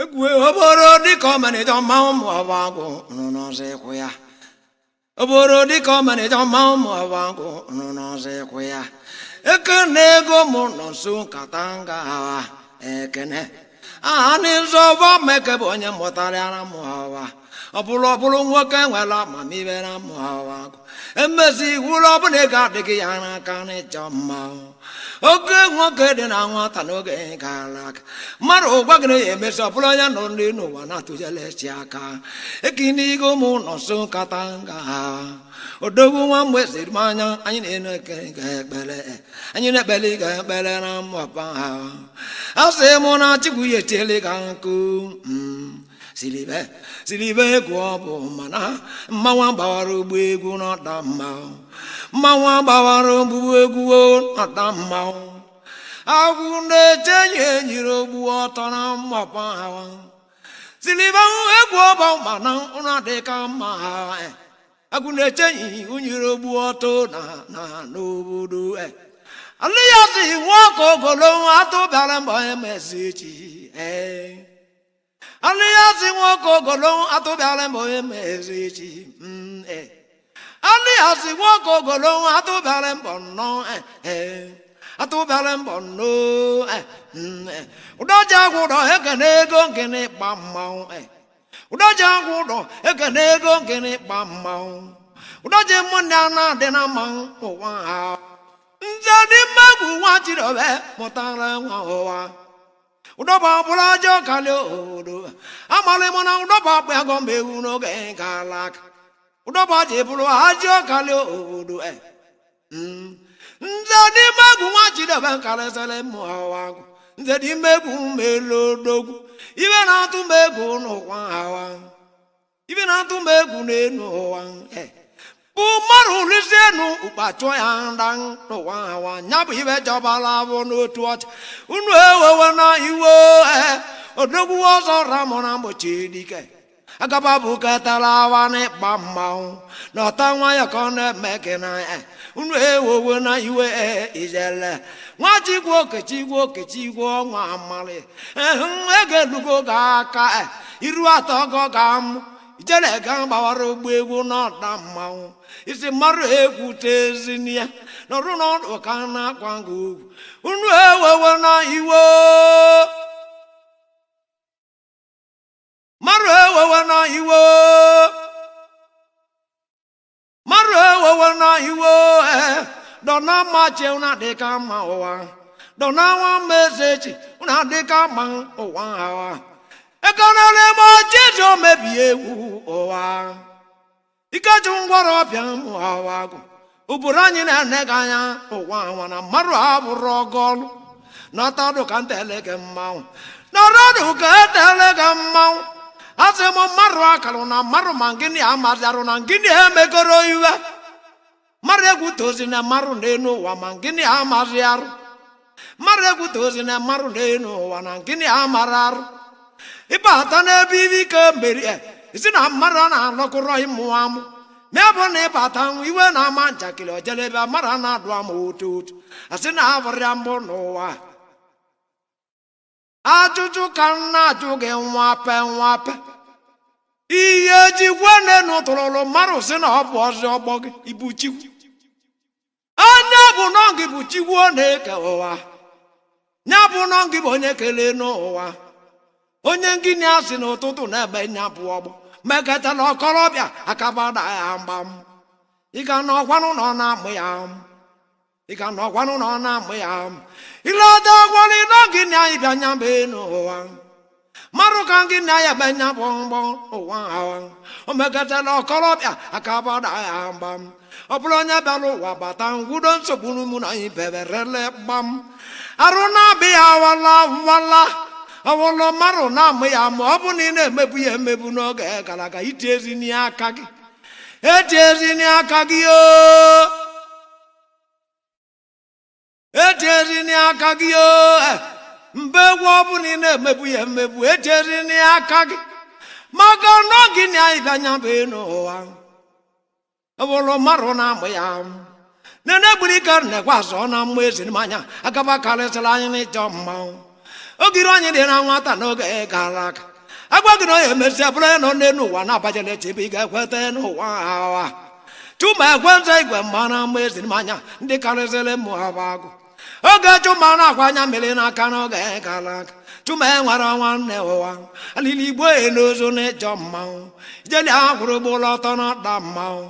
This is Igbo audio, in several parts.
Egwu oboro dịka ọmanịjọ mmanwụ ma ọ bụ agwụ nọ n'ọzọ ịkwụ ya. Oboro dịka ọmanịjọ mmanwụ ma ọ bụ agwụ nọ n'ọzọ ịkwụ ya. Ekene ego mụ nọ nso nkata nga hawa ekene. Aha nzọba meke bụ onye mụtara ara mụ hawa. Ọ bụrụ nwoke nwere amamihe na mụ hawa. Emezi iwu ọbụla ego adịghị ya n'aka n'ịchọ mma. Oge nwoke dị na nwata n'oge gara aga, mmadụ ụgwa gị na ya emesi ọ bụrụ onye nọ ndị n'ụwa na-atụjele chi aka. Ekene igo mụ nọ nso nkata nga ha. Odogwu nwa mgbe siri m anya anyị na-enu ekele ga ekpere, anyị na-ekpele ga ekpere na mmụpa ha. Asị mụ na Chukwu ya etiele ga nkụ silibe silibe. Egwu ọ bụ mana mmanwụ gbawara ụgbọ egwu n'ọda mmanwụ, mmanwụ gbawara ụgbọ egwu n'ọda mmanwụ. Agwụ na-eche nye enyiri ogbu ọtọ na mmapa ha. Silibe egwu ọ bụ mana ụra dị ka mma ha. Agwụ na-eche nyi unyiri ogbu ọtọ na n'obodo. Alụ ya si nwoke ogolo atụ bịara mbọ emezi echi. Ee, alụ ya si nwoke ogolo atụ bịara mbọ emezi echi. Ee, alụ ya si nwoke ogolo atụ bịara mbọ nnọọ. Ee, atụ bịara mbọ nnọọ. Ee, ụdọji agwụ ụdọ ekene ego nkene ịgba mmanwụ. Ee, ụdọji agwụ ụdọ ekene ego nkene ịgba mmanwụ. Ụdọji mmụnne a na-adị na mmanwụ ụwa ha. Nze dị mmegwu nwa Chidobe mụtara nwa ụwa. Ụdọba bụrụ ajọ kalị obodo amalị mụ na ụdọba akpụ agọ mgbe ewu n'oge gara aga. Ụdọba ji bụrụ ajọ kalị obodo. Nze dị mmegwu nwa Chidobe karịsịrị mmụ ụwa. Nze dị mmegwu melodogwu ibe na-atụ m egwu n'ụwa hawa, ibe na-atụ m egwu n'elu ụwa bụ mmadụ rụzienu ụkpa chụọ ya nda n'ụwa hawa. Nya bụ ibe jọbala bụ n'otu ọcha unu ewewe na iwe. Odogwu ọzọ ramụ na mgbochi dike agaba bụ ketara awa n'ịkpa mmanwụ na ọta nwayọ ka ọ na-eme gị na unu ewewe na iwe. Ijele nwa chigwe okechigwe okechigwe ọnwa amalị ego elugo ga aka iru atọ gọ ga amụ. Ijele ga gbawara ụgbọ egwu n'ọda mmanwụ isi mmadụ ekwute ezini ya nọrụ n'ọdụ ka na-akwa gị ugwu. Unu ewewe na iwe, mmadụ ewewe na iwe, mmadụ ewewe na iwe. Dọna machi una dịka mma ụwa, dọna nwa mmezechi una dịka mma ụwa hawa. Ekenere m ọchịchị omebi egwu ụwa ikeji ngwọrọ ọbịa m hawa agụ ụbụrụ anyị na-ene gị anya ụwa nwa na mmadụ abụrụ ọgọlụ nọtadụ ka ntele gị mmanwụ, nọrọdụ ka etele gị mmanwụ. Asị m mmadụ akalụ na mmadụ ma gịnị amaziarụ na gịnị emegoro iwe mmadụ egwu tozi na mmadụ n'elu ụwa ma gịnị amazi arụ. Mmadụ egwu tozi na mmadụ n'elu ụwa na gịnị amara arụ. Ịbata n'ebe ibe ike meri isi na mmadụ na-alọkụrọ ịmụ amụ ma bụ na ịbata iwe na-ama njakịrị ojele ebe mmadụ na-adụ ama otu otu asị na abụrịa ya mbụ n'ụwa. Ajụjụ ka m na-ajụ gị nwape nwape, ihe jikwe n'enu tụrụrụ mmadụ sị na ọ bụ ọzọ ọgbọ gị ibu chikwu anya bụ nọ gị bụ chikwu ọ na-eke ụwa nya bụ nọ gị bụ onye kelee n'ụwa onye ngịnị asị n'ụtụtụ na-eme nya bụ ọgbọ mekọtala ọkọrọbịa akabada ya mgbam. Ị ga nọkwanụ na ọ na-amụ ya, ị ga nọkwanụ na ọ na-amụ ya ileta gwara nọ gịnị anyị bịa nya bụ n'ụwa mmadụ ka gịnị anyị eme nya bụ mgbọ ụwa hawa. O mekọtala ọkọrọbịa akabada ya mgbam. Ọ bụrụ onye bịara ụwa bata ngwudo nsogbu mụ na anyị beberele gbam arụ na-abịa ya wala wala ọwụlọ mmadụ na-amụ ya. Ma ọ bụ na ị na-emebu ya emebu n'oge gara aga, iti ezi n'aka gị, eti ezi n'aka gị o, eti ezi n'aka gị o. Mgbe egwu ọ bụ na ị na-emebu ya emebu, eti ezi n'aka gị maka na gị na anyị bịa nya bụ n'ụwa. Ọwụlọ mmadụ na-amụ ya nene gburu ike nnekwa azọ na mmụ ezi mmanya agaba karịsịrị anyị n'ịchọ mmanwụ ogiri anyị dị na nwata n'oge gara aga. Agwa gị na onye emesịa bụrụ ya nọ n'elu ụwa na-abajala echebe ị ga-ekweta n'ụwa awa. Chuma ekwentị igwe mmanụ ama ezi mmanya ndị karịsịrị mmụ ha agụ. Oge Chuma na-akwa anya mmiri n'aka n'oge gara aga. Chuma enwere nwanne ụwa. Alili igbo n'ozu n'ịchọ mmanwụ. Ijeli akwụrụ gbụrụ ọtọ n'ọda mmanwụ.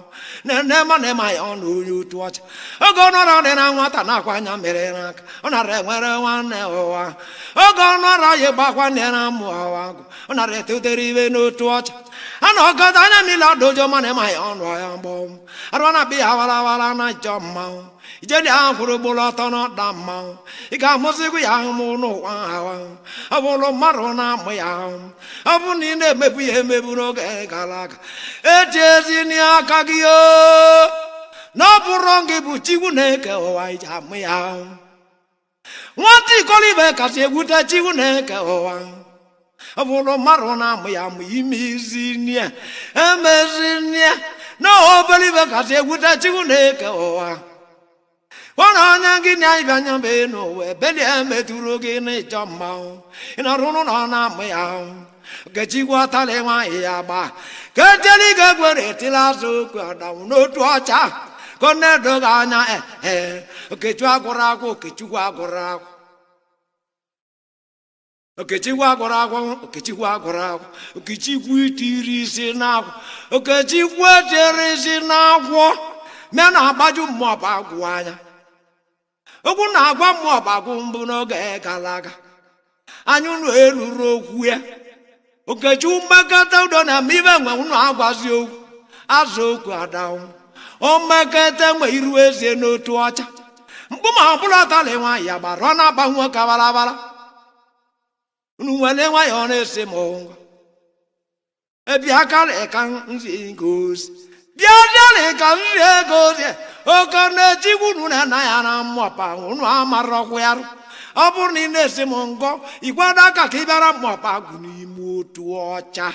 Nene mana ịma ya ọnụ onye otu ọcha. Oge ọ nọrọ dị na nwata na-akwa anya mmiri n'aka. Ọ nara enwere nwanne ụwa. Oge ọ nọrọ ya gbakwa nne na mmụ agụ. Ọ nara etotere ibe n'otu ọcha. A na ọgọdọ anya mmiri ọdụjọ mana ịma ya ọnụ ya mgbọ. Arụ na-abịa ya warawara na ịchọ mmanwụ. Ijeli akwụrụ gbụrụ ọtọ n'ọda mmanwụ. Ị ga-amụsịkwu ya ahụmụ n'ụwa awa. Ọ bụrụ mmadụ na-amụ ya ahụ. Ọ bụ na ị na-emebu ya emebu n'oge gara aga. Eji ezi n'aka gị o. Na ọ bụrụ gị bụ Chukwu na-eke ụwa iji amụ ya ahụ. Nwata ikolibe kasị egwute Chukwu na-eke ụwa. Ọ bụrụ mmadụ na-amụ ya amụ ime izi nne emezi nne na obere ibe kasị egwute Chukwu na-eke ụwa. Ọ na onye gị na ịbịa anya mbe n'ụwa ebeli emetụrụ gị n'ịchọ mmanwụ. Ị nọrọ ụlọ na-amụ ya ahụ. Okechukwu ọtala nwaanyị ya gba. Ka ejeli ga egwere etila azụ okwu adanwụ n'otu ọcha. Ka ọ na-edo gị anya ee Okechukwu agwụrụ agwụ Okechukwu agwụrụ agwụ. Okechukwu agwụrụ agwụ Okechukwu agwụrụ agwụ. Okechukwu itiri isi n'agwụ. Okechukwu etere isi n'agwọ. Mịa na-agbaju mmụọ bụ agwụ anya. Okwu na-agwa mmụọ bụ agwụ mbụ n'oge gara aga. Anyị unu eluru okwu ya. Okechukwu mmekọta udo na eme ibe nwe unu agwazi okwu. Azụ okwu adanwụ. O mmekọta nwe iru ezie n'otu ọcha. Mkpụma ọbụla ọtala nwaanyị ya gbara ọ na-agba nwoke balabala. Unu nwere nwayọọ na-ese m ngwa. Ebịa ka nzi gosi. Bịa bịa ka nzi gosi. Oke na-echikwu unu na nna ya na mmụọpa unu amarọkwu ya. Ọ bụrụ na ị na-ese m ngọ, igwado aka ka ị bịara mmụọpa agụ n'ime otu ọcha.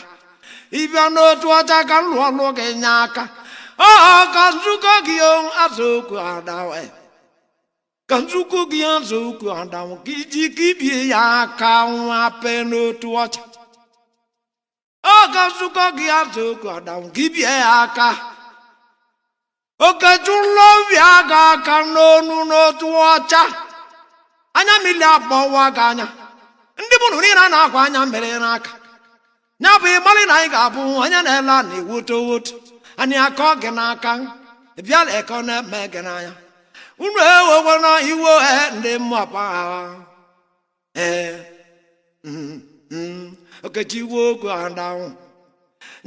Ị bịa n'otu ọcha ka m lụọ ọlụ gị nye aka. Ọ ka nzukọ gị azụ okwu adawe. Ka nzukọ gị azụ okwu adanwụ ka iji ka ibie ya aka nwa pe n'otu ọcha. Ọ ka nzukọ gị azụ okwu adanwụ ka ibie ya aka. Okechukwu lọbịa ga aka n'onu n'otu ọcha. Anya mmiri akpọwa gị anya. Ndị mụrụ niile na-akwa anya mmiri n'aka. Ya bụ ịmalị na anyị ga-abụ onye na-ele na ewoto woto. Anyị akọ gị n'aka. Bịa lekọ na-eme gị n'anya. Unu ewewe na iwe ndị mmụọpa ee Okechukwu okwu adanwụ.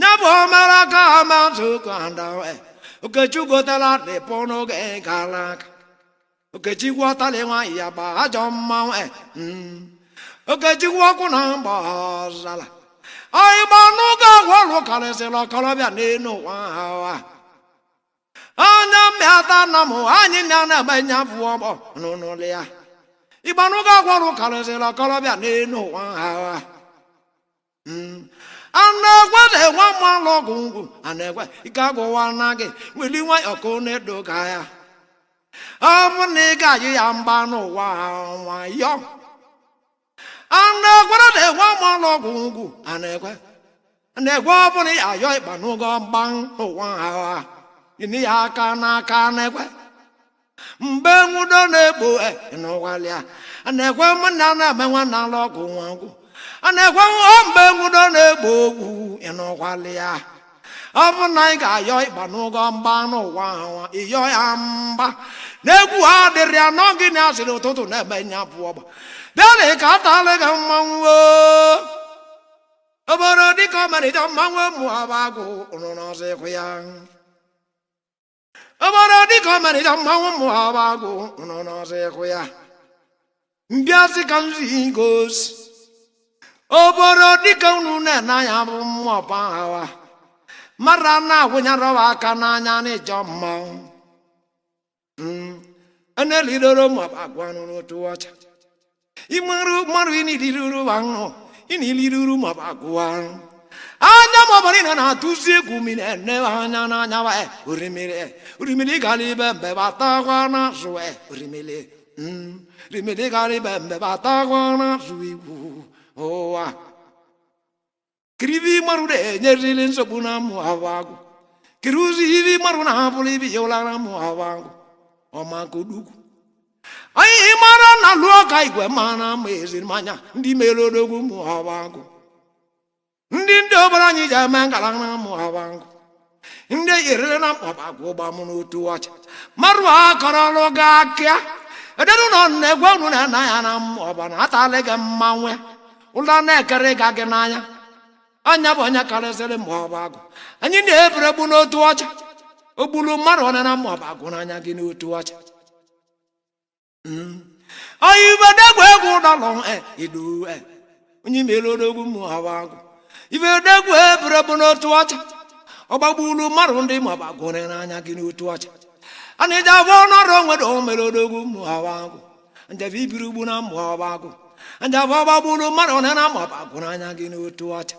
Ya bụ ọmara ka amazụ okwu adanwụ. Okechukwu gotela dịpụ n'oge gara aga. Okechukwu ọtala nwaanyị ya gba ajọ mmanwụ. Okechukwu ọkụ na mgba ọzala. Ịgba n'oge agwọlụ karịsịrị ọkọrọbịa n'elu ụwa ha. Anya mmịata na mụ anyị na na-eme nya bụ ọgbọ n'ụlọ ya. Ịgba n'oge agwọlụ karịsịrị ọkọrọbịa n'elu ụwa ha. Ana-ekwe na-enwe mmanụ ọgwụ ngwụ ana-ekwe ike agwụwa na gị weli nwayọọ ka ọ na-edoga ya. Ọ bụ na ị ga-ayị ya mgba n'ụwa nwayọọ. Ana-ekwe na-enwe mmanụ ọgwụ ngwụ ana-ekwe na-ekwe ọ bụ na ị ayọ ịgba n'ụgwọ mgba n'ụwa ha. Ịnị ya aka n'aka na-ekwe. Mgbe nwudo na-egbo n'ụwalịa. Na-ekwe m na na-eme nwanne alụ ọgwụ nwagwụ. A na-ekwe mgbe nwudo na-egbo ogwu ịnụkwalịa. Ọ bụ na ị ga-ayọ ịgba n'ụgwọ mgba n'ụwa ha ịyọ ya mgba. N'egwu adịrị ya nọ gị na asịrị ụtụtụ na-eme nya bụ ọgba. Bịa ka atalị gị mmanwụ o. Obodo dịka ọmarịcha mmanwụ mụ agụ ụnụ n'ọzọ ịkwụ ya. Obodo dịka ọmarịcha mmanwụ mụ agụ ụnụ n'ọzọ ịkwụ ya. Mbịasị ka nzi gosi. Obodo dịka unu na-ene anya bụ mmụọpa hawa. Mara na-agwụnyere aka n'anya n'ịchọ mmanwụ. Enelidoro mmụọpa agụ anụ n'otu ọcha. Ịmarụ mmadụ ịniliruru ahụ ịniliruru mmụọpa agụ anụ. Anya maọbụ niile na-atụzi egwu mmiri ene anya n'anya wa orimiri orimiri gara ibe mbe batakwa n'azụ orimiri orimiri gara ibe mbe batakwa n'azụ igwu ụwa. Kiribi marụ na-enyeriri nsogbu na mmụ agụ. Kiri ụzọ ibi marụ na abụrụ ibi ya ụlara mmụ agụ. Ọmakodugwu. Anyị mara na lụọ ka igwe mara ma ezi mmanya ndị mere odogwu mmụ agụ. Ndị obere anyị ji eme ngala na mmụ agụ. Ndị yerere na mkpọbagụ gbamụ n'otu ọcha. Marụ akọrọlụ gị akịa. Ederu nọ na-egwe unu na ya na mmụ ọba na atalị gị mmanwụ. Ụla na-ekere ga gị n'anya. Anya bụ onye karịsịrị mmụọba agụ. Anyị na-ebere gbu n'otu ọcha. Ogbulu mmadụ one na mmụọba agụ n'anya gị n'otu ọcha. Anyị ibedegwu egwu dọlọ idu onye mere odogwu mmụọba agụ. Ibedegwu ebere gbu n'otu ọcha. Ọgbagbulu mmadụ ndị mmụọba agụ n'anya gị n'otu ọcha. A na-eji abụ ọnọdụ onwe dị mere odogwu mmụọba agụ. Njefe ibiri ugbu na mmụọba agụ. Njefe ọgbagbulu mmadụ one na mmụọba agụ n'anya gị n'otu ọcha.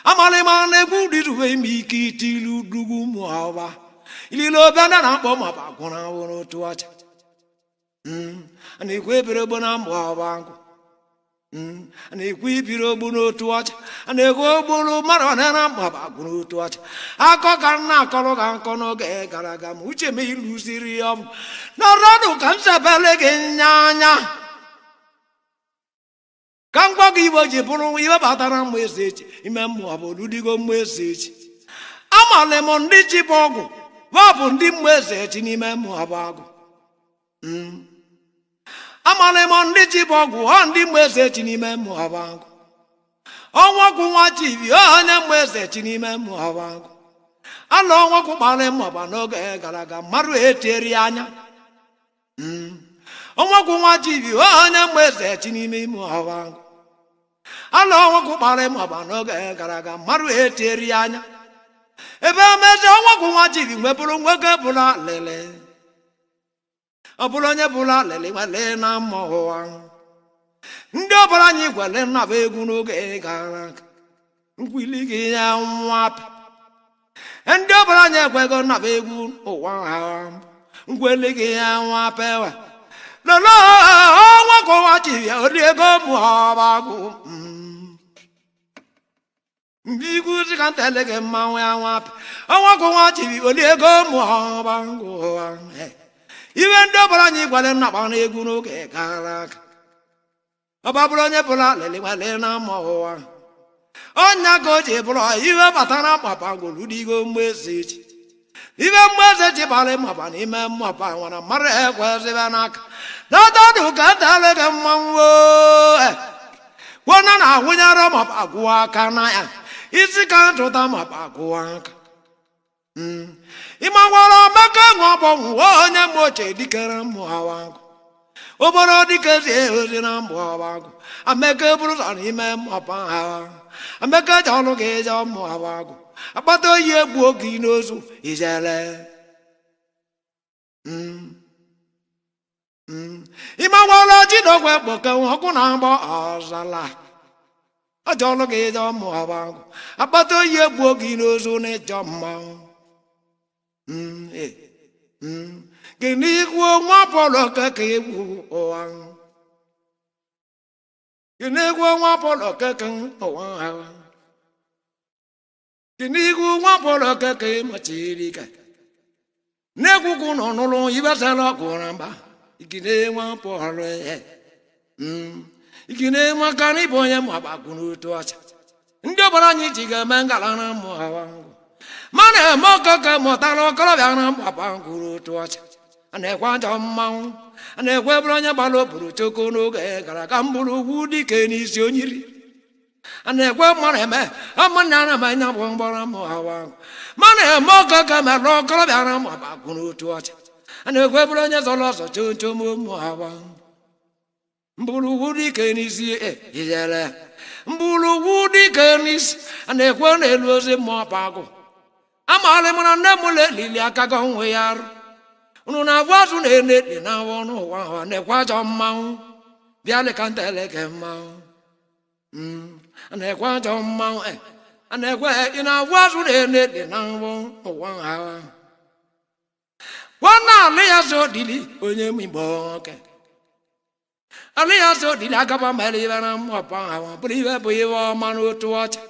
Amalima na-egwu dịrube ime ike itilu dugwu mmụọba. Ilile obe ndị na-akpọ mmụọba agụ na awụ n'otu ọcha. A na-ekwu ebere ogbo na mmụọba agụ. A na-ekwu ibiri ogbu n'otu ọcha. A na-ekwu ogburu mmadụ one na mmụọba agụ n'otu ọcha. Akọ ka m na-akọrọ ka nkọ n'oge gara aga ma uche m ịlụsiri ya ọbụ. N'ọrọdụ ka m sebele gị nya anya. Ka m gwa gị iwe ji bụrụ iwe batara mmụ eze echi ime mmụọ bụ oludigo mmụ eze echi. Amalị m ndị ji bụ ọgwụ bụ ndị mmụ eze echi n'ime mmụọ bụ agụ. Amalị m ndị ji bụ ọgwụ ọ ndị mmụ eze echi n'ime mmụọ bụ agụ. Ọnwa kwụ nwa chibi onye mmụ eze echi n'ime mmụọ bụ agụ. Ala ọnwa kwụ kpara mmụọba n'oge gara aga mmadụ etieri anya. Ọnwa kwụ nwa chibi onye mmụ eze echi n'ime mmụọ bụ agụ. Ala ọnwa kwụ kpara mmụọba n'oge gara aga mmadụ etieri anya. Ebe emezi ọnwa kwụ nwa chibi nwebụrụ nwoke bụla lele. Ọ bụrụ onye bụla lele nwele na mmụọ ụwa. Ndị ọbụla anyị gwele nnaba egwu n'oge gara aga. Nkwili gị ya nwapị. Ndị ọbụla anyị ekwego nnaba egwu ụwa ha. Nkweli gị ya nwapewa. Lolo ọnwa kwụ nwa chibi ori ego mmụọba agụ. Mbigwu si ka ntele gị mmanwụ ya nwapị. Ọnwa kwụ nwa chibi ori ego mmụọba agụ ụwa. Iwe ndị ọbụla anyị gwara nnaba n'egwu n'oge gara aga. Ọba bụrụ onye bụla lele nwele na mma ụwa. Ọnya ka o ji bụrụ iwe batara mkpapa gwuru digo mgbe eze echi. Iwe mgbe eze ji bara mmapa n'ime mmapa nwere mmadụ ekwezibe n'aka. Dọdọdụ ka ntele gị mmanwụ. Kwona na awụnyere mapa gwụọ aka na ya. Isi ka ntụta mapa gwụọ aka. Ịmagwara maka nwa ọgbọnwụ onye mgbe ochie dikere mmụọ agụ. Obodo dike zi ozi na mmụọ agụ. Amaka bụrụ ụzọ n'ime mmapa ha. Amaka ji ọnụ gị je mmụọ agụ. Akpata oyi egbu oge n'ozu ijele. Ịmagwara Chidokwe kpoke ọkụ na-agba ọzala. Ọjọ ọnụ gị je mmụọ agụ. Akpata oyi egbu oge n'ozu na ịchọ mmanwụ. Gịnị kwuo nwa Pọl keke egwu ụwa. Gịnị kwuo nwa Pọl keke ụwa. Gịnị kwuo nwa Pọl keke machiri ike. N'egwugwu nọ n'ụlọ ibesala ọgụ na mba. Ikine nwa Pọl Ikine nwa karị bụ onye mabagwu n'otu ọcha. Ndị ọbara anyị ji ga-eme ngala na mmụọ mana eme ọkọkọ mụtara okorobịa na mgbaba ngwuru otu ọcha. A na-ekwe ajọ mmanwụ. A na-ekwe bụrụ onye gbara oburu choko n'oge gara aga mbụrụ ugwu dike n'isi onyiri. A na-ekwe mmadụ eme ọmụnna na anya bụ mgbọrọ mụ hawa. Mana eme ọkọkọ mere okorobịa na mgbaba ngwuru otu ọcha. A na-ekwe bụrụ onye zọrọ ọzọ chonchom ụmụ hawa. Mbụrụ ugwu dike n'isi ijele. Mbụrụ ugwu dike n'isi. A na-ekwe n'elu ozi mmụọ pagụ. Amalị m na nne m lelili aka gị onwe ya arụ. Unu na-abụ azụ na-ele dị na awọ n'ụwa ahụ na-ekwe ajọ mmanwụ. Bịa leka ntele gị mmanwụ. A na-ekwe ajọ mmanwụ. A na-ekwe ị na-abụ azụ na-ele dị na awọ n'ụwa ahụ. Gwa na alị ya so dili onye mgbe oke. Alị ya so dili agaba mere ibe na mmụọ ahụ bụrụ ibe bụ ibe ọma n'otu ọcha.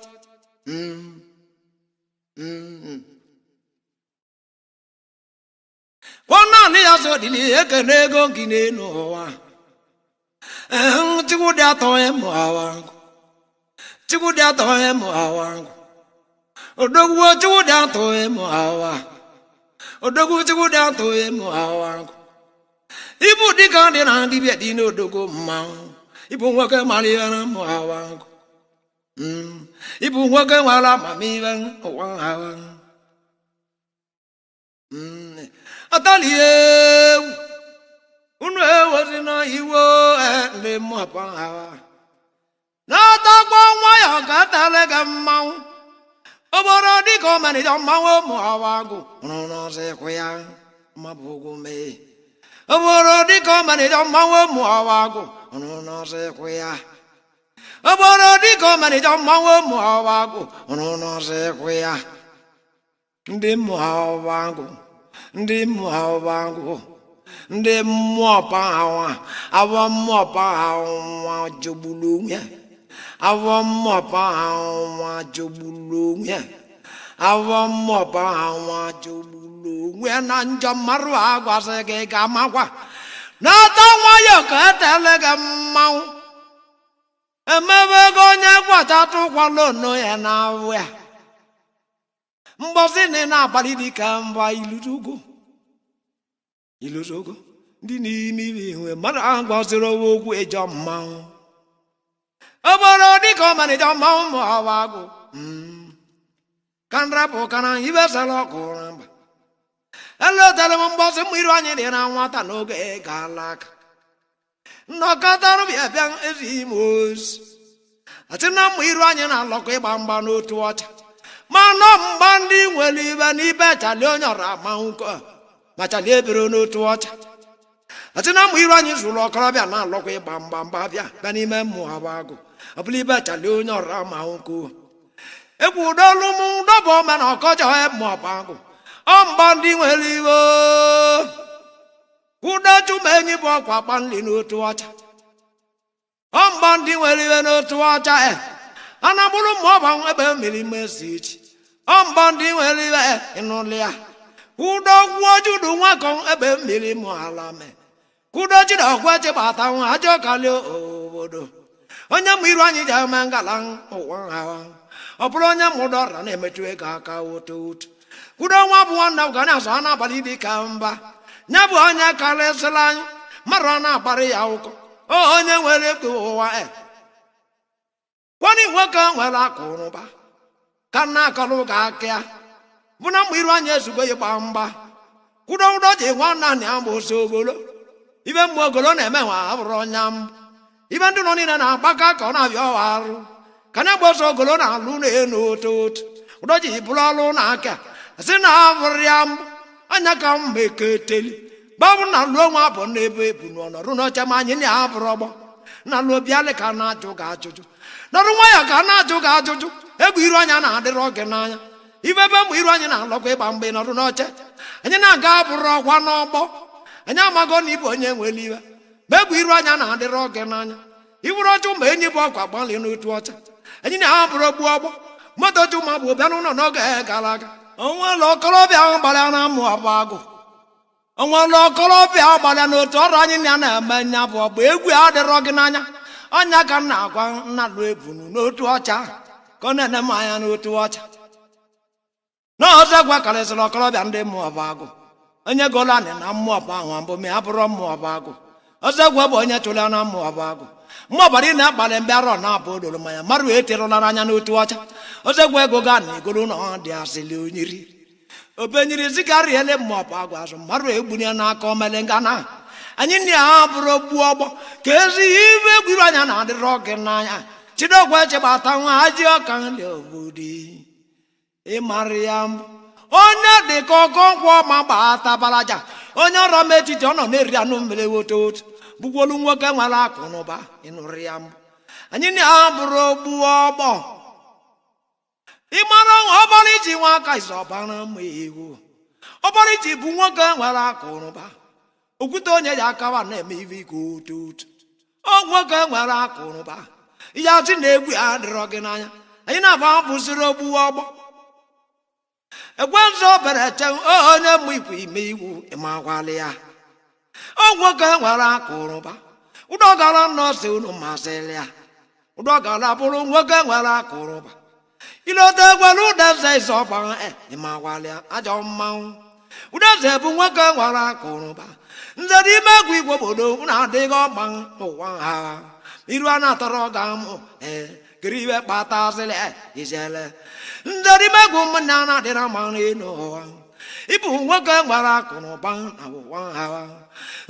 Naanị ya so dịrị ekene ego gị n'elu ụwa. Chukwu dị atọ mụ awa, Chukwu dị atọ mụ awa, odogwu Chukwu dị atọ mụ awa, odogwu Chukwu dị atọ mụ awa. Ibu dịka dị na dibịa dị n'odogwu mmanwụ, ibu nwoke mara ihe na mụ awa, ibu nwoke nwere amamihe ụwa awa. Atali ewu unu ewozi na iwe ndị mmụọ hawa na-atakwa nwayọ ka atala gị mmanwụ obodo dịka ọmalịja mmanwụ ụmụ hawa agụ rụrụ n'ọzọ ịkwụ ya mabụgwu mee. Obodo dịka ọmalịja mmanwụ ụmụ hawa agụ rụrụ n'ọzọ ịkwụ ya. Obodo dịka ọmalịja mmanwụ ụmụ hawa agụ rụrụ n'ọzọ ịkwụ ya. Ndị mmụọ hawa agụ, ndị mmụọ hawa agụ, ndị mmụọ pahawa awọ mmụọ pahawa jogburu onwe ya, awọ mmụọ pahawa jogburu onwe ya, awọ mmụọ pahawa jogburu onwe ya. Na njọ mmarụ agwasị gị ga amakwa na-ata nwayọ ka etele gị mmanwụ emebe ego onye gwata tụkwala ono ya na awụ ya. Mbọsị na na-abalị dị ka mba ilutugo ilutugo ndị n'ime ibe iwe mmadụ agwaziri okwu ịjọ mmanwụ. Obodo dịka ọmalịja mmanwụ ma ọwa agụ ka nrapụ kana ibe sara ọkụ na mba. Elotara m mbọsị mmiri anyị dị na nwata n'oge gara aka. Nnọkọtarụ bịa bịa ezi ime ozi asị na mmụ iru anyị na-alọkọ ịgba mgba n'otu ọcha, ma nọ mgba ndị nwere ibe n'ibe chali onye ọra manwụ ma chali ebere n'otu ọcha. Asị na mmụ iru anyị zụrụ ọkọrọbịa na-alọkwa ịgba mgba mgba bịa bịa n'ime mmụọ agba agụ ọ bụla ibe chali onye ọra manwụ ko egwu ụdọọlụ m dọbụ ọma na ọkọjọ mmụọ agụ ọ mgba ndị nwere iwe ụdọchuma enyi bụ ọkwa kpanli n'otu ọcha. Ọ mgba ndị nwere iwe n'otu ọcha e a na-agbụrụ ma ọ bụ ebe mmiri mesi ichi. Ọ mgba ndị nwere iwe ịnụlị ya ụdọ gwuo judu nwakọ ebe mmiri mụ ala mee kwudo jiri ọgwa chịbata nwa ajọ kali obodo. Onye mụ iru anyị ji eme ngala ụwa ha ọ bụrụ onye mụdọ ọra na-emetụ ego aka otu otu. Kwudo nwa bụ nwanne m ga na-azụ a na-abalị dị ka mba ya bụ onye karịsịrị anyị mmadụ a na-akparị ya ụkọ onye nwere ego ụwa e kwani nwoke nwere akụnụba ka nna akọrọ ga aka ya bụ na mgbe iru anyị ezugo ịgba mgba. Kwudo ụdọ ji nwa naanị ama ose ogolo ibe mmụọ ogolo na-eme nwa abụrụ ọnya m ibe ndị nọ niile na-agbaka ka ọ na-abịa ọwa arụ ka na gba ọsọ ogolo na-alụ na-enu otu otu ụdọ ji bụrụ ọlụ na aka sị na abụrụ ya mbụ anya ka mma eketeli gbabụ na lụọ nwa bụ n'ebe ebu n'ọnọrụ n'oche ma anyị na-abụrụ ọgbọ na lụọ bịalị ka na-ajụ gị ajụjụ nọrụ nwa ya ka na-ajụ gị ajụjụ. Egwu iru anya na-adịrọ gị n'anya ibe ebe mgbe iru anyị na-alọkwa ịgba mgbe nọrụ n'oche anyị na-aga abụrụ ọkwa n'ọgbọ anyị amago na ịbụ onye nwere iwe ma egwu iru anya na-adịrọ gị n'anya. Iburu ọchụ ma enyi bụ ọkwa gbalị n'otu ọcha anyị na-abụrụ ogbu ọgbọ moto chụ ma bụ bịa n'ụlọ n'oge gara aga. Onwere okorobịa ahụ gbara na amụ ọbụ agụ, onwere okorobịa gbara n'otu ọrụ anyị na na-eme nya bụ ọgbọ egwu adịrọ gị n'anya. Ọnya ka m na-agwa nnalụ ebunu n'otu ọcha ka ọ na-ene m anya n'otu ọcha n'ọzọ gwa karịsịrị okorobịa ndị mmụọ bụ agụ onye gụrụ anị na mmụọ bụ ahụ mbụ ma ya bụrụ mmụọ bụ agụ. Ọzọ gwa bụ onye chụrụ na mmụọ bụ agụ mmụọ bara ị na-akpali mgbe arọ na-abụ odoro mmanya marụ eterụla n'anya n'otu ọcha. Ọzọ gwa ego ga na egolu na ọ dị asịlị onyiri obenyiri zikarịele mmụọ bụ agụ azụ mmarụ egbunye n'aka omele ngana anyị na ya bụrụ gbuo ọgbọ ka ezi ibe egwuru anya na-adịrọ gị n'anya. Chidogwe chịbata nwa ajị ọka nri obodo ịmara ya mbụ onye dị ka ọkọnkwọ ma gbatabaraja onye ọrọ m etiti ọ nọ na-eri anụ mmiri woto otu bụkwolu nwoke nwere akụ na ụba ịnụrụ ya mbụ anyị na ya bụrụ gbuo ọgbọ. Ịmara ọbara iji nwa aka isi ọbara mma ewu ọbara iji bụ nwoke nwere akụ na ụba okwute onye ya akawa na-eme ibe ike otu otu o nwoke nwere akụ na ụba ihe asị na egwu ya adịrọ gị n'anya. Anyị na-abụ abụziri ogbu ọgbọ. Ekwensu bere che onye mụ ikwu ime iwu ịmakwali ya. O nwoke nwere akụrụba. Ụdọgara nọọsụ unu masịrị ya. Ụdọgara bụrụ nwoke nwere akụrụba. Ilote gwara udeze ịsọpa ịmakwali ya ajọ mmanwụ. Udeze bụ nwoke nwere akụrụba. Nze n'ime egwu igwe obodo unu adịghị ọgba n'ụwa ha. Iru a na-atọrọ ga mụ kiri iwe kpatasịrị ijele. Nze n'ime egwu mmanya na-adịra mma n'ụwa. Ịbụ nwoke nwere akụrụba na ụwa ha.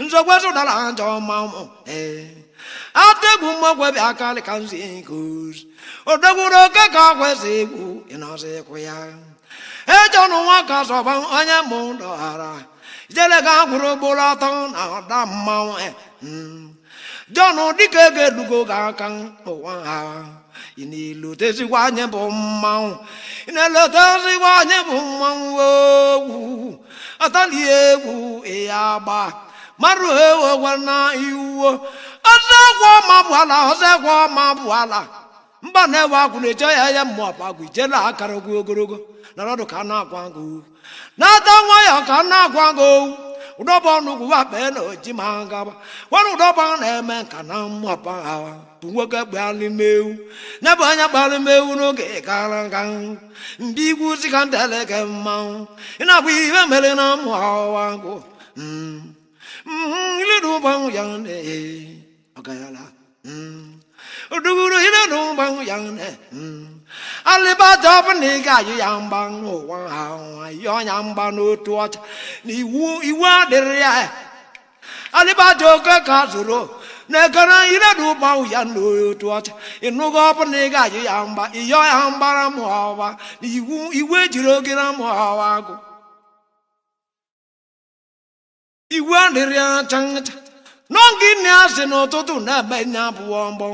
Nzọgwe zụtara ajọ mmanwụ ategwu mmọgwe bịa karị ka nzi goz. Odogwuru oke ka kwesị egwu ịnọzikwu ya. Ejọnụ nwa ka zọba onye mụ dọghara. Ijele ga gwụrụ ugboro atọ na ọda mmanwụ. Jọnụ dịka ego elugo ga aka n'ụwa ha. Ị na-elotezikwa anyị bụ mmanwụ. Ị na-elotezikwa anyị bụ mmanwụ ogwu. Atali egwu ịya agba. Marụ ewekwa na iwuo. Ọzọkwa ma bụ ala, ọzọkwa ma bụ ala. Mba na-ewe akwụ na-eche ya ya mmụọ agwụ ijele akara ogwu ogologo. Nọrọdụ ka na-agwa gị. Na-ata nwayọ ka na-agwa gị. Ụdọba ọnụgwụ wa kpee na oji ma gaba. Nwanne ụdọba na-eme nka na mmụọpa ha bụ nwoke gbalịm ewu. Ya bụ anya gbalịm ewu n'oge gara aga. Ndị igwu si ka nteleke mmanwụ. Ị na-abụ ihe mere na mmụ ọwa gwụ. Iledu ya ne ọgayala. Oduguru iledu ya ne. Alịbata ọ bụ na ị ga-ayụ ya mgba n'ụwa ha yọọ ya mgba n'otu ọcha na iwu iwu adịrị ya. Alịbata oke ka zụrụ na-ekere iledu gbanwụ ya n'otu ọcha. Ịnụgo ọ bụ na ị ga-ayụ ya mgba ịyọọ ya mgbara mụ ọwa na iwu iwu ejiri oge na mụ ọwa agụ. Iwu adịrị ya chacha. N'oge na-asị n'ụtụtụ na-eme nya abụọ mgbọ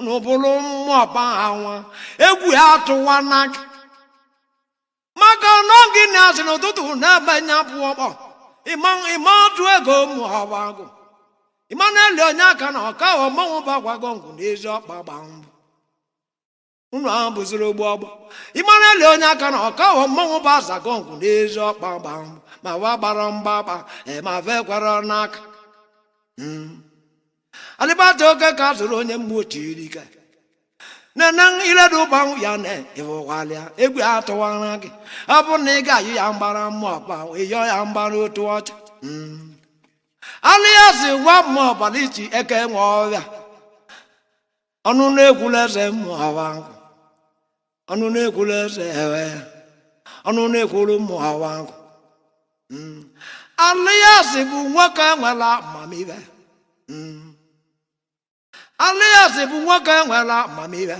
n'ụbụrụ mmụọ anwa egwu ya atụwa n'aka. Maka n'oge na-asị n'ụtụtụ na-eme nya abụọ mgbọ ịma ọtụ ego mụọba agụ. Ịma na-eli onye aka na ọka ọmọnwụ bakwago ngwụ n'ezi ọkpa gba mbụ. Unu abụziri ogbu ọgbọ. Ịma na-eli onye aka na ọka ọmọnwụ bụ azago ngwụ n'ezi ọkpa gba mbụ. Ma wa gbara mgbagba ma fekwara n'aka. Alịbata oke ka zụrụ onye mmụọ chiri ike. Nene iledu gbanwụ ya na ịwụkwalịa egwu atụwara gị. Ọ bụ na ị ga-ayụ ya mgbara mmụọ ọba ịyọ ya mgbara otu ọcha. Alịasị gwa mmụọ ọbala ichi eke nwe ọbịa. Ọnụ na-ekwula eze mmụọ ọba. Ọnụ na-ekwula eze ewe. Ọnụ na-ekwuru mmụọ ọba. Alịasị bụ nwoke nwere amamihe. Alịasị bụ nwoke nwere amamihe.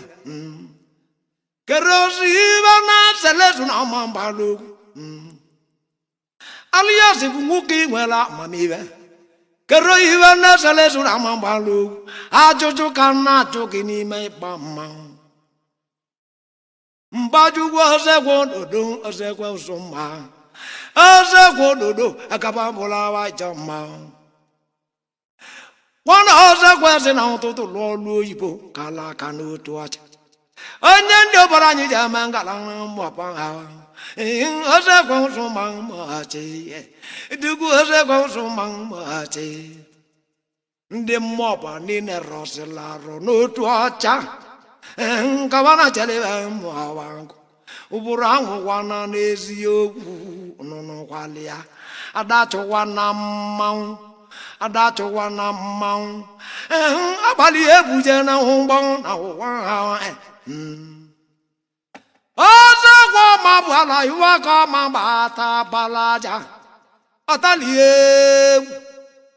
Kere ozi ibe na selezu na ọma mgbalogwu. Alịasị bụ nwoke nwere amamihe. Kere ibe na selezu na ọma mgbalogwu. Ajụjụ ka m na-ajụ gị n'ime ịgba mmanwụ. Mbajugwu ozegwu ododo ozegwu ụzụmma. Ozegwu ododo akaba bụlawa ajọ mmanwụ. Nwana ọzọ kwesị na ụtụtụ lụọ ọlụ oyibo kala aka n'otu ọcha. Onye ndị ọbara anyị ji ama ngala mmụọpa ha. Ọzọ kwesị ma mmachi. Dugwu ọzọ kwesị ma mmachi. Ndị mmụọpa niile rọsịla arụ n'otu ọcha. Nkawana chere mmụọwa nkụ. Ụbụrụ anwụkwana n'eziokwu nụnụkwali ya. Adachụkwa na mmanwụ. Adachụwa na mmanwụ. Abalị ebuje na ụgbọ na ụwa ha. Ọzọkwa ma bụ ala iwe ka ma gbata balaja. Ọtali egwu.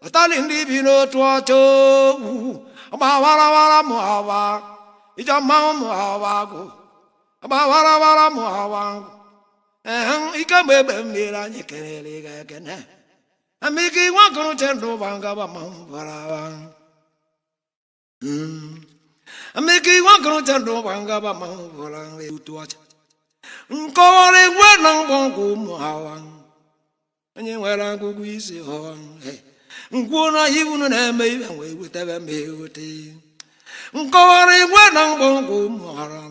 Ọtali ndị bi n'otu ọcha ogwu. Ọgba warawara mụ ọwa. Ijọ mmanwụ mụ ọwa agụ. Ọgba warawara mụ ọwa agụ. Ike mgbe egbe mmiri anyị kelere gị ekene. Amiki wakuru chendo banga ba mambaraba. Amiki wakuru chendo banga ba mambaraba utuacha. Nkowore ngwe na ngongu muhawa. Onye nwere agụgụ isi họwa. Ngwụ na iwu na-eme ibe wee wetebe m ewete. Nkọwara igwe na ngwongwo muhara.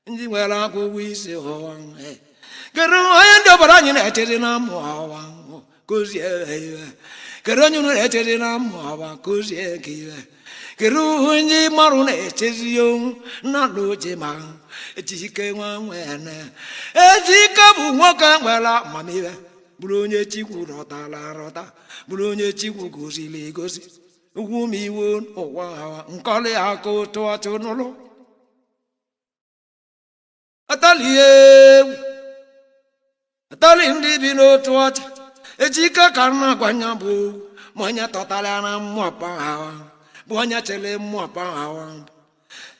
Ndị nwere akwụkwọ isi ụwa. Kedu onye ndị obodo anyị na-echezi na mmụ awa kụzie iwe? Kedu onye unu na-echezi na mmụ awa kụzie ka iwe? Kedu onye marụ na-echezi nna na oche ma Ejike nwa nwene? Ejike bụ nwoke nwere amamihe, bụrụ onye Chukwu rọtara arọta, bụrụ onye Chukwu goziri egozi. Ugwu m iwu ụwa nkọli aka otu ọchụ n'ụlọ atali egwu atali ndị bi n'otu ọcha. Ejike ka nna gwanya bụ ma onye tọtara na mmụọpa ha bụ onye chere mmụọpa ha.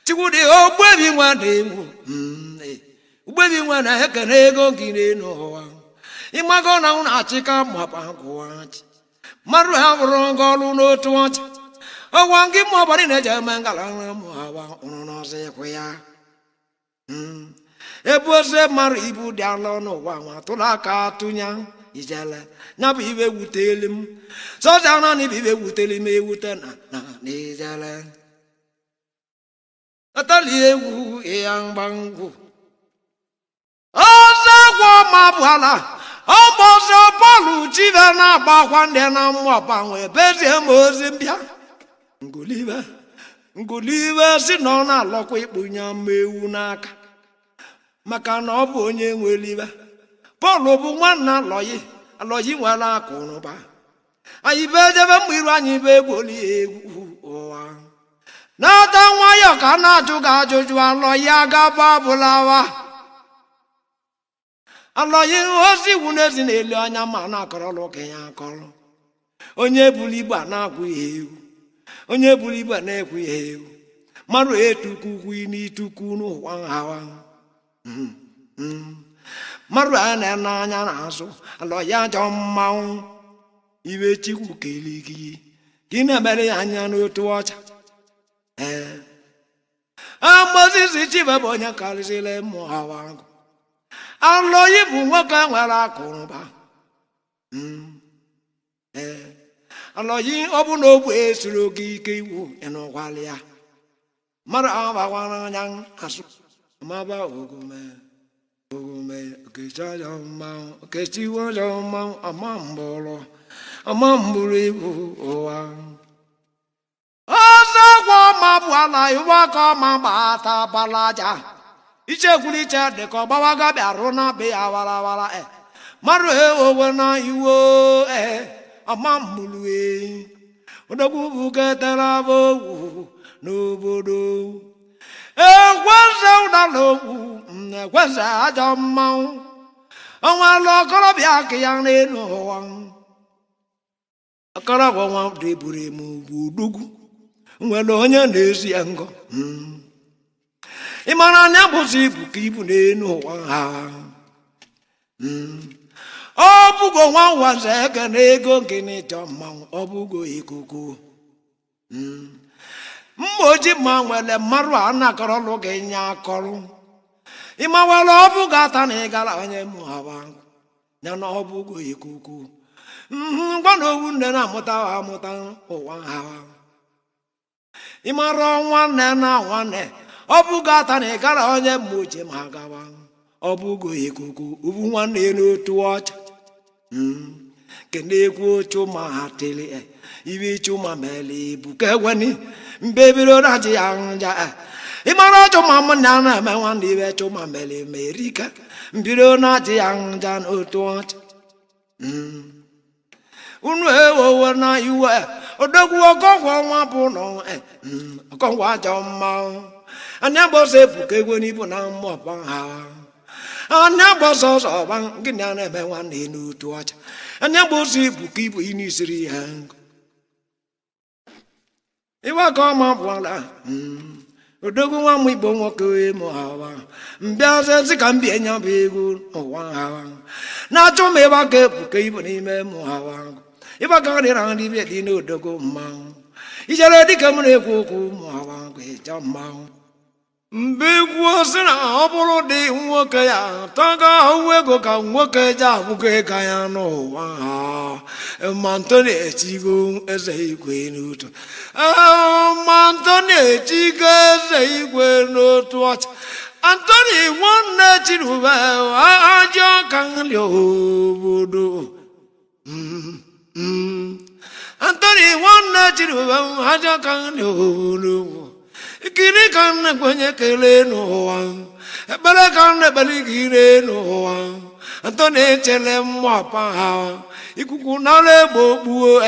Chukwudị ogbebi nwa na-enwu ugbebi nwa na-ekene ego gị n'elu ụwa. Ịmago na ụnụ achịka mmụọpa kwụwachi mmadụ ha bụrụ nga ọrụ n'otu ọcha ọgwa gị mmụọba na-eje eme ngala na mmụọba ụrụ n'ọzọ ịkwụ ya. Ebu oze mara ibu dị alọ n'ụwa nwa tụrụ aka tụnya ijele ya bụ iwe wuteli m sọja naanị bụ iwe wuteli m ewute na na ijele atali egwu ịya mgbangwu ọzọ gwọ ma bụ ala ọgbọ ọzọ bọọlụ chive na-agbakwa ndị na mmụọba nwee bezie m ozi mbịa ngolive ngolive si na ọ na-alọkwa ikpunye ama ewu n'aka maka na ọ bụ onye nwere iwe. Pọl bụ nwanna alọyị alọyị nwere akụnụba anyị be ejebe mgbe iru anyị bụ egwoli egwu ụwa na-ata nwayọ ka na-ajụ gị ajụjụ alọyị agaba bụlawa alọyị ozi iwu n'ezi na-eli anya ma na-akọrọlụ ka ya akọrọ. Onye buru ibu a na-agwụ ya egwu, onye buru ibu a na-ekwu ya egwu mmadụ etukwu n'ituku n'ụwa hawa mmadụ a na-ene anya n'azụ alọyị ajọ mmanwụ iwe Chukwu kele gị gị na-emere ya anya n'otu ọcha. Ee, Mozis Chive bụ onye karịsịrị mmụọ hawa. Alọyị bụ nwoke nwere akụnụba. Ee, alọyị ọ bụ na ogbu esuru gị ike iwu ịnụkwala ya mmadụ abakwara anya asụ maba ogume ogume okechaja mmanwụ okechiwaja mmanwụ ama mbụrụ ama mbụrụ ibu ụwa ọzọ gwa ma bụ ala iwe aka ọma gbata balaja ichekwuru iche dịka ọgbawaga bịarụ na be ya warawara e mmadụ ewowe na iwo ee ama mbụrụ e odogwu bugetara bụ ogwu n'obodo ekweze ụdala ogwu ekweze ajọ mmanwụ ọnwala ọkọrọbịa ka ya n'elu ụwa ọkọrọbịa nwa deburu m ugwu udugwu nwere onye na-ezi ya ngọ. Ị mara anya bụzi ibu ka ibu n'elu ụwa ha. Ọ bụgo nwa nwaze eke na ego nke n'ịchọ mmanwụ ọ bụgo ikuku mma oji ma nwere mmarụ a na-akọrọlụ gị nye akọrọ ịmawara ọ bụgo ata na ịgara onye mụhawa ya na ọ bụgo ikuku ngwa na owu nne na-amụta amụta ụwa ha. Ịmara nwanne na nwanne ọ bụgo ata na ịgara onye mma oji ma gawa ọ bụgo ikuku ubu nwanne n'otu ọcha kenekwu ochu ma ha tili ibe chuma mele ibu keweni mbebiro raji ya nja ịmara chuma m na na-eme nwanne ibe chuma mele merika mbiro na-achị ya nja n'otu ọcha. Unu ewowo na iwe odogwu ọkọnkwo nwa bụ nọ ọkọnkwo ajọ mmanwụ anya gbọsọ ebuka egwe n'ibu na mmụọpa ha anya gbọsọ ọsọ ọba gịnị a na-eme nwanne n'otu ọcha anya gbọsọ ibu ka ibu ị n'isiri ya iwe ka ọma bụala odogwu nwa m igbo nwoke mụ hawa mbịazi ka mbie nya bụ egwu ụwa hawa na-achọ m ịba ka ebuka ibu n'ime mụ hawa ịba ka nrịra nri bịa dị n'odogwu mmanwụ ijere dịka m na-ekwu okwu mụ hawa ịchọ mmanwụ mgbe kwuo sị na ọ bụrụ dị nwoke ya taga ahụ ego ka nwoke ji abụgo ego ya n'ụwa ha ma Ntoni echigo eze igwe n'otu ma Ntoni echigo eze igwe n'otu ọcha Antoni nwanne Chirube, ajọ ka nri obodo. Antoni nwanne Chirube, ajọ ka nri obodo. Ikiri ka nne kwenye kelee n'ụwa, ekpere ka nne ekpere ikiri n'ụwa. Antoni chere mmapa ha ikuku nara egbe okpuo.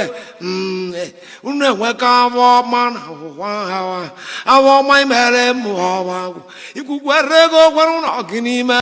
Unu enweka afọ ọma na ụwa ha, afọ ọma imere mmụọ ọma. Ikuku ere ego kwere ụlọ gị n'ime.